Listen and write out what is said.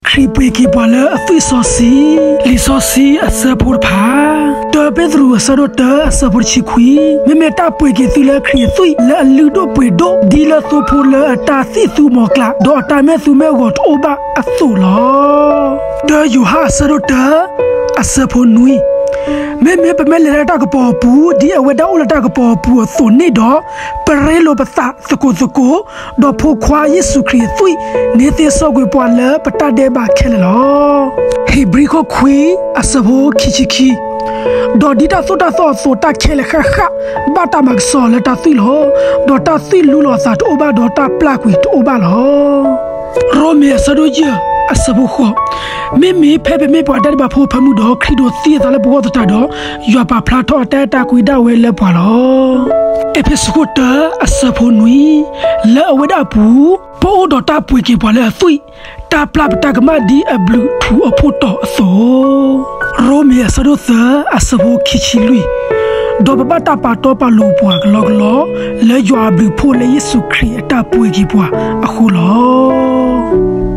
ခရံာ်ပှ့ၤက့ၤပှၤလၢအသွံၣ်စီဆှံ. လံာ်စီဆှံအဆၢဖိတဖၣ်, တၢပ့းတရူးအဆၢဒိၣ်တၢ အဆၢဖိတဆံခွံ, မ့မ့ၢ်တၢ်ပှ့ၤက့ၤသုလၢခရံာ်အသွံၣ်လၢအလုၢ်ဒိၣ်ပှ့ၤဒိၣ် ဒ်လၢသိဖိလၢအတၢ်သံၣ်သူမီၤကျၢ် ဒီးအတၢ်မဲာ်သူမဲာ်ဂီၤတအိၣ်ဘၣ်အသိးလီၤ. တၢယိၤဟၣ်အဆၢဒိၣ်တၢ အဆၢဖိနွံ, မ့မ့ၢ်ပမ့ၢ်လဲၤလၢတၢ်ကပီၤအပူၤ ဒ်အဝဲဒၣ်အိၣ်လၢတၢ်ကပီၤအပူၤအသိးန့ၣ်ဒီး, ပရ့လိာ်ပသးသကိးသကိး, ဒီးဖိခွါယ့ၣ်ၡူးခရံာ်အသွံၣ် န့ၢ်သ့စီကွံာ်ပှၤလၢပတၢ်ဒဲးဘးခဲလၢာ်လီၤ. ဧ့ၤဘြံၤခိၣ်ခွံ အဆၢဖိခံဆံခံ, ဒီးဒ်တၢ်သိၣ်တၢ်သီအသိး တၢ်ခဲလၢာ်ဃၣ်ဃၣ် ဘၣ်တၢ်မၤကဆှီလၢတၢ်သွံၣ်လီၤ. ဒီးတၢ်သွံၣ်လူလီၤအသးတအိၣ်ဘၣ် ဒီးတၢ်ပျၢ်ကွံာ်တအိၣ်ဘၣ်လီၤ. ရိမ့ၤအဆၢဒိၣ်ယဲၢ် အဆၢဖိဃိး, မ့မ့ၢ်ဖဲပမ့ၢ်ပှၤတၢ်ဒဲးဘးဖိအဖၢမုၢ်ဒီး ခရံာ်ဒိးသံအသးလၢပဂီၢ်သတးဒီး, ယွၤပာ်ဖျါထီၣ်အတၢ်အဲၣ်တၢ်ကွံဒၣ်ဝဲလၢပှၤလီၤ. အ့းဖ့းစူးခိၣ်တၢ အဆၢဖိနွံ, လၢအဝဲဒၣ်အပူၤ ပအိၣ်ဒီးတၢ်ပှ့ၤက့ၤပှၤလၢအသွံၣ်, တၢ်ပျၢ်ပတၢ်ကမၣ်ဒ်အဘျုးထူးအဖှိၣ်တီၤအသိး, ရိမ့ၤအဆၢဒိၣ်သၢ အဆၢဖိခံဆံလွံၢ်, ဒီးပဘၣ်တၢ်ပာ်တီပာ်လိၤပှၤကလီကလီ လၢယွၤအဘျုးအဖှိၣ်လၢယ့ၣ်ၡူးခရံာ်အတၢ်ပှ့ၤက့ၤပှၤအဃိလီၤ.